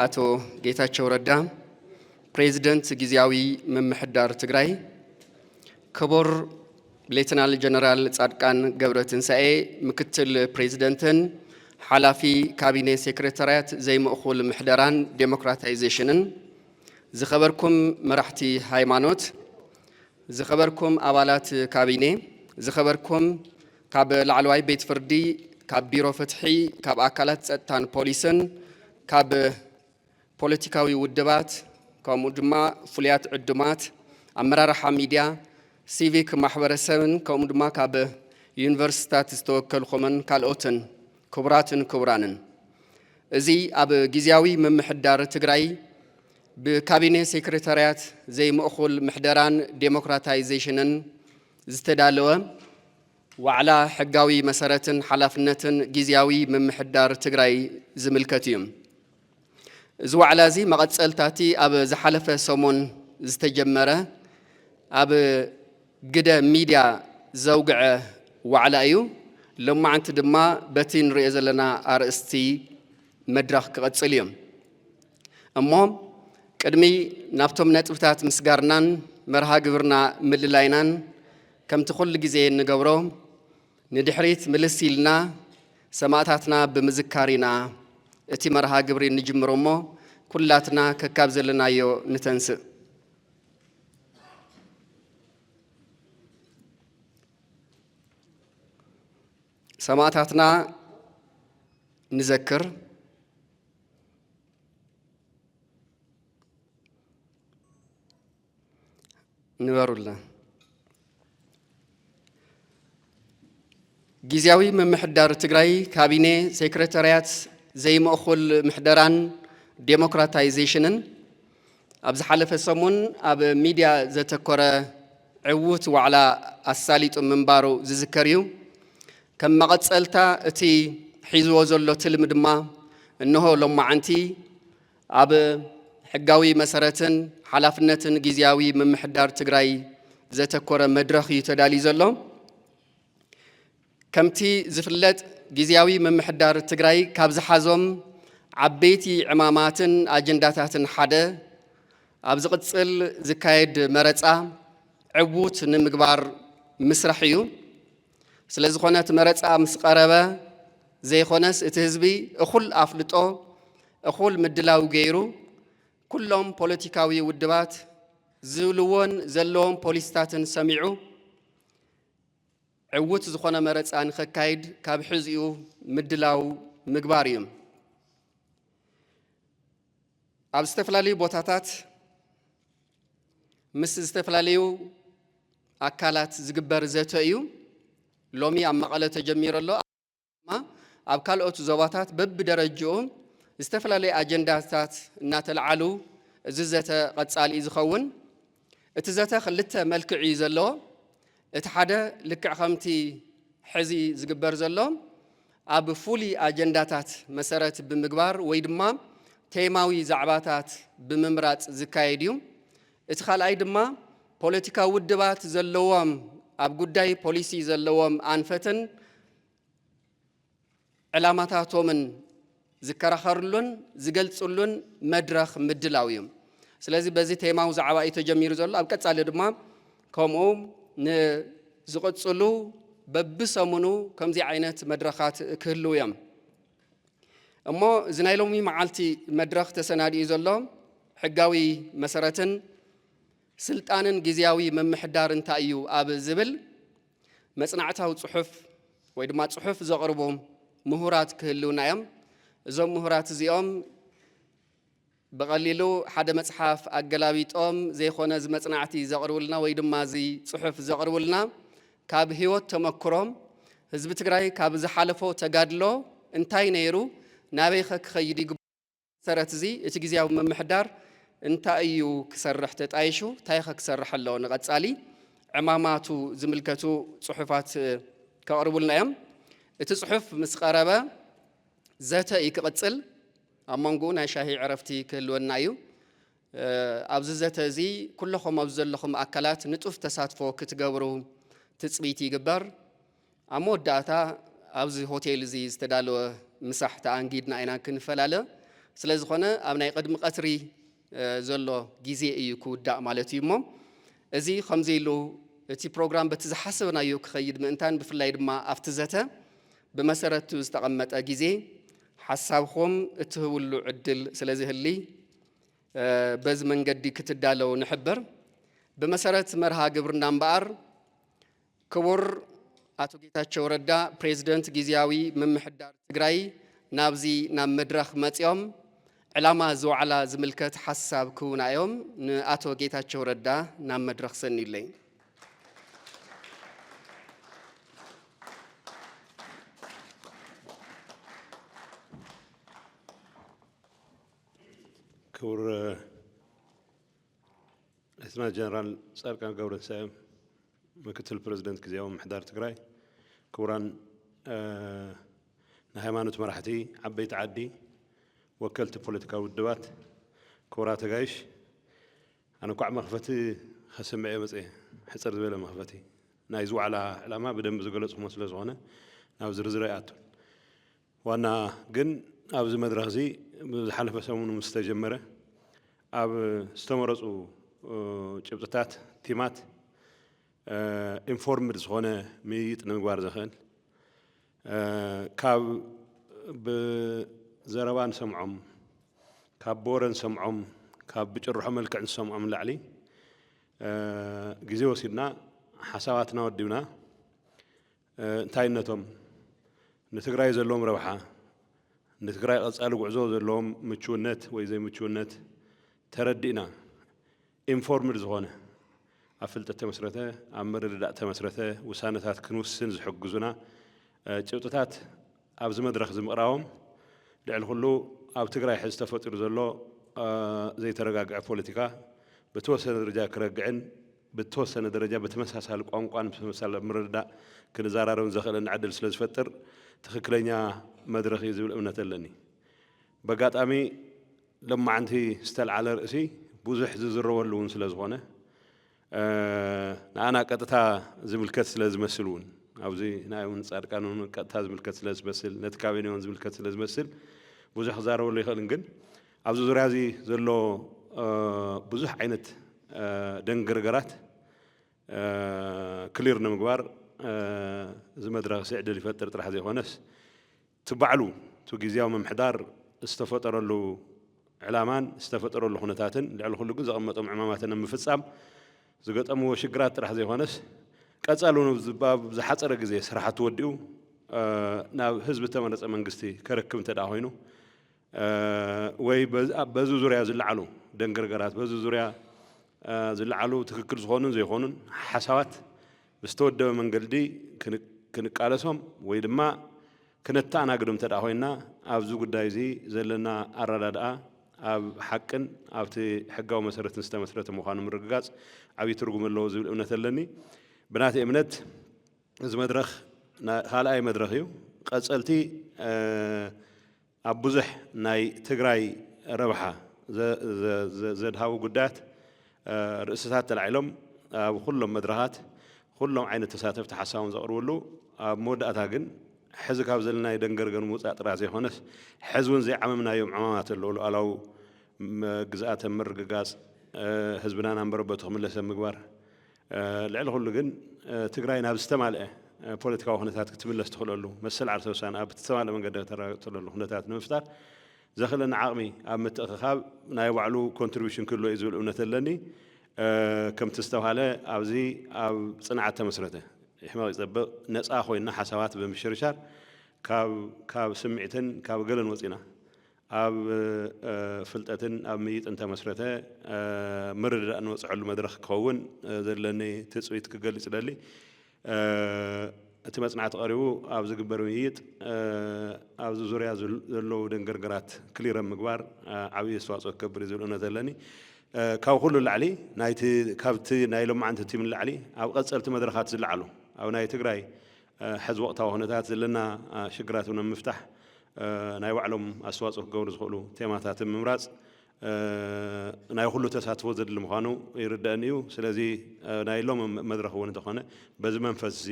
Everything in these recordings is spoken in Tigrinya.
ኣቶ ጌታቸው ረዳ፣ ፕሬዚደንት ግዚያዊ ምምሕዳር ትግራይ፣ ክቡር ሌተናል ጀነራል ጻድቃን ገብረትንሳኤ፣ ምክትል ፕሬዚደንትን ሓላፊ ካቢኔ ሴክሬታርያት ዘይምእኹል ምሕደራን ዴሞክራታይዜሽንን፣ ዝኸበርኩም መራሕቲ ሃይማኖት፣ ዝኸበርኩም ኣባላት ካቢኔ፣ ዝኸበርኩም ካብ ላዕለዋይ ቤት ፍርዲ፣ ካብ ቢሮ ፍትሒ፣ ካብ ኣካላት ጸጥታን ፖሊስን፣ ካብ ፖለቲካዊ ውድባት፣ ከምኡ ድማ ፍሉያት ዕዱማት፣ ኣመራርሓ ሚድያ፣ ሲቪክ ማሕበረሰብን ከምኡ ድማ ካብ ዩኒቨርሲቲታት ዝተወከልኩምን ካልኦትን፣ ክቡራትን ክቡራንን፣ እዚ ኣብ ግዝያዊ ምምሕዳር ትግራይ ብካቢኔ ሴክሬታርያት ዘይምእኹል ምሕደራን ዴሞክራታይዜሽንን ዝተዳለወ ዋዕላ ሕጋዊ መሰረትን ሓላፍነትን ግዝያዊ ምምሕዳር ትግራይ ዝምልከት እዩ። እዚ ዋዕላ እዚ መቐጸልታ እቲ ኣብ ዝሓለፈ ሰሙን ዝተጀመረ ኣብ ግደ ሚድያ ዘውግዐ ዋዕላ እዩ። ሎማዓንቲ ድማ በቲ ንሪኦ ዘለና ኣርእስቲ መድረኽ ክቐጽል እዩ። እሞ ቅድሚ ናብቶም ነጥብታት ምስጋርናን መርሃ ግብርና ምልላይናን ከምቲ ኩሉ ግዜ እንገብሮ ንድሕሪት ምልስ ኢልና ሰማእታትና ብምዝካር ኢና እቲ መርሃ ግብሪ እንጅምሮ እሞ ኩላትና ከካብ ዘለናዮ ንተንስእ። ሰማእታትና ንዘክር። ንበሩልና። ግዝያዊ ምምሕዳር ትግራይ ካቢኔ ሴክሬታርያት ዘይምእኹል ምሕደራን ዴሞክራታይዜሽንን ኣብ ዝሓለፈ ሰሙን ኣብ ሚድያ ዘተኮረ ዕዉት ዋዕላ ኣሳሊጡ ምንባሩ ዝዝከር እዩ። ከም መቐጸልታ እቲ ሒዝዎ ዘሎ ትልሚ ድማ እንሆ ሎማዓንቲ ኣብ ሕጋዊ መሰረትን ሓላፍነትን ግዝያዊ ምምሕዳር ትግራይ ዘተኮረ መድረኽ እዩ ተዳልዩ ዘሎ። ከምቲ ዝፍለጥ ግዝያዊ ምምሕዳር ትግራይ ካብ ዝሓዞም ዓበይቲ ዕማማትን ኣጀንዳታትን ሓደ ኣብ ዝቕጽል ዝካየድ መረጻ ዕዉት ንምግባር ምስራሕ እዩ። ስለ ዝኾነ እቲ መረጻ ምስ ቀረበ ዘይኾነስ እቲ ህዝቢ እኹል ኣፍልጦ፣ እኹል ምድላው ገይሩ ኩሎም ፖለቲካዊ ውድባት ዝብልዎን ዘለዎም ፖሊሲታትን ሰሚዑ ዕዉት ዝኾነ መረጻ ንኸካይድ ካብ ሕዚኡ ምድላው ምግባር እዩ። ኣብ ዝተፈላለዩ ቦታታት ምስ ዝተፈላለዩ ኣካላት ዝግበር ዘተ እዩ። ሎሚ ኣብ መቐለ ተጀሚሩ ኣሎ። ድማ ኣብ ካልኦት ዞባታት በብደረጅኡ ዝተፈላለዩ ኣጀንዳታት እናተለዓሉ እዚ ዘተ ቀጻሊ እዩ ዝኸውን። እቲ ዘተ ክልተ መልክዕ እዩ ዘለዎ። እቲ ሓደ ልክዕ ከምቲ ሕዚ ዝግበር ዘሎ ኣብ ፍሉይ ኣጀንዳታት መሰረት ብምግባር ወይ ድማ ቴማዊ ዛዕባታት ብምምራጽ ዝካየድ እዩ። እቲ ካልኣይ ድማ ፖለቲካዊ ውድባት ዘለዎም ኣብ ጉዳይ ፖሊሲ ዘለዎም ኣንፈትን ዕላማታቶምን ዝከራኸርሉን ዝገልጽሉን መድረኽ ምድላው እዩ። ስለዚ በዚ ቴማዊ ዛዕባ እዩ ተጀሚሩ ዘሎ። ኣብ ቀጻሊ ድማ ከምኡ ንዝቕጽሉ በብሰሙኑ ከምዚ ዓይነት መድረኻት ክህልው እዮም። እሞ እዚ ናይ ሎሚ መዓልቲ መድረኽ ተሰናዲኡ ዘሎ ሕጋዊ መሰረትን ስልጣንን ግዝያዊ ምምሕዳር እንታይ እዩ ኣብ ዝብል መጽናዕታዊ ጽሑፍ ወይ ድማ ጽሑፍ ዘቕርቡ ምሁራት ክህልውና እዮም። እዞም ምሁራት እዚኦም ብቐሊሉ ሓደ መጽሓፍ ኣገላቢጦም ዘይኮነ እዚ መጽናዕቲ ዘቕርቡልና ወይ ድማ እዚ ጽሑፍ ዘቕርቡልና ካብ ህይወት ተመክሮም ህዝቢ ትግራይ ካብ ዝሓለፎ ተጋድሎ እንታይ ነይሩ ናበይኸ ክኸይድ ይግባእ መሰረት እዚ እቲ ግዝያዊ ምምሕዳር እንታይ እዩ ክሰርሕ ተጣይሹ፣ እንታይ ከ ክሰርሕ ኣለዎ ንቐጻሊ ዕማማቱ ዝምልከቱ ጽሑፋት ከቕርቡልና እዮም። እቲ ጽሑፍ ምስ ቀረበ ዘተ እዩ ክቕጽል። ኣብ መንጎኡ ናይ ሻሂ ዕረፍቲ ክህልወና እዩ። ኣብዚ ዘተ እዚ ኩለኹም ኣብዚ ዘለኹም ኣካላት ንጡፍ ተሳትፎ ክትገብሩ ትጽቢት ይግበር። ኣብ መወዳእታ ኣብዚ ሆቴል እዚ ዝተዳለወ ምሳሕ ተኣንጊድና ኢና ክንፈላለ። ስለ ዝኾነ ኣብ ናይ ቅድሚ ቀትሪ ዘሎ ግዜ እዩ ክውዳእ ማለት እዩ። እሞ እዚ ከምዚ ኢሉ እቲ ፕሮግራም በቲ ዝሓሰብናዮ ክኸይድ ምእንታን ብፍላይ ድማ ኣብቲ ዘተ ብመሰረት ዝተቐመጠ ግዜ ሓሳብኹም እትህብሉ ዕድል ስለ ዝህሊ በዚ መንገዲ ክትዳለው ንሕብር። ብመሰረት መርሃ ግብርና እምበኣር ክቡር ኣቶ ጌታቸው ረዳ ፕሬዝደንት ግዝያዊ ምምሕዳር ትግራይ ናብዚ ናብ መድረኽ መፂኦም ዕላማ እዚ ዋዕላ ዝምልከት ሓሳብ ክህቡና እዮም። ንኣቶ ጌታቸው ረዳ ናብ መድረኽ ሰንዩለይ። ክቡር ሌተናል ጀነራል ፃድቃን ገብረትንሳኤ ምክትል ፕረዚደንት ግዝያዊ ምምሕዳር ትግራይ፣ ክቡራን ናይ ሃይማኖት መራሕቲ፣ ዓበይቲ ዓዲ፣ ወከልቲ ፖለቲካዊ ውድባት፣ ክቡራት ኣጋይሽ፣ ኣነ ኳዕ መኽፈቲ ከስምዕ እየ መፅየ። ሕፅር ዝበለ መኽፈቲ ናይዚ ዋዕላ ዕላማ ብደንቢ ዝገለፅኩሞ ስለ ዝኾነ ናብ ዝርዝር ኣይኣቱን። ዋና ግን ኣብዚ መድረኽ እዚ ብዝሓለፈ ሰሙን ምስ ተጀመረ ኣብ ዝተመረፁ ጭብጥታት ቲማት ኢንፎርምድ ዝኾነ ምይይጥ ንምግባር ዘኽእል ካብ ብዘረባ ንሰምዖም፣ ካብ ብወረ ንሰምዖም፣ ካብ ብጭርሖ መልክዕ ንሰምዖም ንላዕሊ ግዜ ወሲድና ሓሳባትና ወዲብና እንታይነቶም፣ ንትግራይ ዘለዎም ረብሓ፣ ንትግራይ ቀፃሊ ጉዕዞ ዘለዎም ምችውነት ወይ ዘይምችውነት ተረዲእና ኢንፎርምድ ዝኾነ ኣብ ፍልጠት ተመስረተ ኣብ ምርድዳእ ተመስረተ ውሳነታት ክንውስን ዝሕግዙና ጭብጥታት ኣብዚ መድረኽ እዚ ምቕራቦም ልዕሊ ኩሉ ኣብ ትግራይ ሕዚ ተፈጢሩ ዘሎ ዘይተረጋግዐ ፖለቲካ ብተወሰነ ደረጃ ክረግዕን ብተወሰነ ደረጃ ብተመሳሳሊ ቋንቋን ብተመሳሳሊ ምርድዳእ ክንዘራረብን ዘኽእለና ዕድል ስለ ዝፈጥር ትኽክለኛ መድረኽ እዩ ዝብል እምነት ኣለኒ። በጋጣሚ ሎማዓንቲ ዝተልዓለ ርእሲ ብዙሕ ዝዝረበሉ እውን ስለ ዝኾነ ንኣና ቀጥታ ዝምልከት ስለ ዝመስል እውን ኣብዚ ናይ እውን ፃድቃን እውን ቀጥታ ዝምልከት ስለ ዝመስል ነቲ ካቢኔ እውን ዝምልከት ስለ ዝመስል ብዙሕ ክዛረበሉ ይኽእልን ግን ኣብዚ ዙርያ እዚ ዘሎ ብዙሕ ዓይነት ደንገርገራት ክሊር ንምግባር እዚ መድረኽ እዚ ዕድል ይፈጥር ጥራሕ ዘይኮነስ እቲ ባዕሉ እቲ ግዝያዊ ምምሕዳር ዝተፈጠረሉ ዕላማን ዝተፈጠረሉ ኩነታትን ልዕሊ ኩሉ ግን ዘቐመጦም ዕማማትን ኣብ ምፍፃም ዝገጠምዎ ሽግራት ጥራሕ ዘይኮነስ ቀፃሊ እውን ኣብ ዝሓፀረ ግዜ ስራሕቲ ወዲኡ ናብ ህዝቢ እተመረፀ መንግስቲ ከረክብ እንተ ደኣ ኮይኑ ወይ በዚ ዙርያ ዝለዓሉ ደንገርገራት በዚ ዙርያ ዝለዓሉ ትክክል ዝኾኑን ዘይኮኑን ሓሳባት ብዝተወደበ መንገዲ ክንቃለሶም ወይ ድማ ክነተኣናግዶም እንተ ኮይና ኣብዚ ጉዳይ እዚ ዘለና ኣረዳድኣ ኣብ ሓቅን ኣብቲ ሕጋዊ መሰረትን ዝተመስረተ ምዃኑ ምርግጋፅ ዓብዪ ትርጉም ኣለዎ ዝብል እምነት ኣለኒ። ብናተይ እምነት እዚ መድረኽ ካልኣይ መድረኽ እዩ። ቀፀልቲ ኣብ ብዙሕ ናይ ትግራይ ረብሓ ዘድሃቡ ጉዳያት ርእስታት ተላዒሎም ኣብ ኩሎም መድረኻት ኩሎም ዓይነት ተሳተፍቲ ሓሳቦም ዘቕርብሉ ኣብ መወዳእታ ግን ሕዚ ካብ ዘለናዮ ደንገርገር ምውፃእ ጥራሕ ዘይኮነስ ሕዚ እውን ዘይዓመምናዮም ዕማማት ኣለዉ። ሉኣላዊ ግዝኣት ኣብ ምርግጋፅ፣ ህዝብና ናብ መረበቱ ክምለስ ኣብ ምግባር፣ ልዕሊ ኩሉ ግን ትግራይ ናብ ዝተማልአ ፖለቲካዊ ኩነታት ክትምለስ ትኽእለሉ መሰል ዓርሰ ውሳነ ኣብ ዝተማልአ መንገዲ ከተረጋግፅ ትኽእለሉ ኩነታት ንምፍጣር ዘኽእለና ዓቕሚ ኣብ ምትእኽኻብ ናይ ባዕሉ ኮንትሪቢሽን ክህልዎ እዩ ዝብል እምነት ኣለኒ። ከምቲ ዝተብሃለ ኣብዚ ኣብ ፅንዓት ተመስረተ ሕመቕ ይፀብቕ ነፃ ኮይንና ሓሳባት ብምሽርሻር ካብ ስምዒትን ካብ ገለን ወፂና ኣብ ፍልጠትን ኣብ ምይጥን ተመስረተ ምርድዳእ እንበፅሐሉ መድረኽ ክኸውን ዘለኒ ትፅቢት ክገልፅ ይደሊ። እቲ መፅናዕቲ ቀሪቡ ኣብ ዝግበር ምይይጥ ኣብዚ ዙርያ ዘለዉ ደንገርገራት ክሊር ኣብ ምግባር ዓብዪ ኣስተዋፅኦ ክገብር እዩ ዝብል እምነት ኣለኒ። ካብ ኩሉ ላዕሊ ናይቲ ካብቲ ናይ ሎማዓንቲ ቲም ንላዕሊ ኣብ ቀፀልቲ መድረኻት ዝለዓሉ ኣብ ናይ ትግራይ ሕዚ ወቕታዊ ኩነታት ዘለና ሽግራት እውን ንምፍታሕ ናይ ባዕሎም ኣስተዋፅኦ ክገብሩ ዝኽእሉ ቴማታት ምምራፅ ናይ ኩሉ ተሳትፎ ዘድሊ ምዃኑ ይርደአኒ እዩ። ስለዚ ናይ ሎም መድረኽ እውን እንተኾነ በዚ መንፈስ እዚ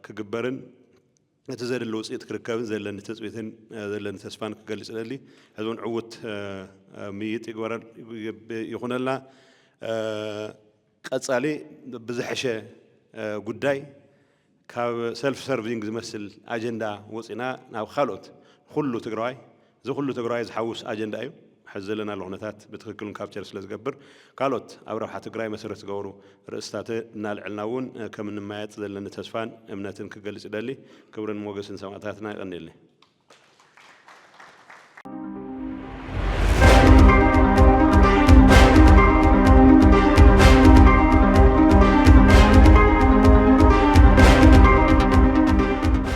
ክግበርን ነቲ ዘድሊ ውፅኢት ክርከብን ዘለኒ ትፅቢትን ዘለኒ ተስፋን ክገልፅ ደሊ። ሕዚ እውን ዕውት ምይጥ ይግበረ ይኹነልና። ቀፃሊ ብዝሐሸ ጉዳይ ካብ ሰልፍ ሰርቪንግ ዝመስል ኣጀንዳ ወፂና ናብ ካልኦት ኩሉ ትግራዋይ እዚ ኩሉ ትግራዋይ ዝሓውስ ኣጀንዳ እዩ። ሕዚ ዘለናሉ ኩነታት ብትኽክልን ካፕቸር ስለ ዝገብር ካልኦት ኣብ ረብሓ ትግራይ መሰረት ዝገበሩ ርእስታት እናልዕልና እውን ከም እንመያየጥ ዘለኒ ተስፋን እምነትን ክገልፅ ይደሊ። ክብርን ሞገስን ሰማእታትና ይቐንየልኒ።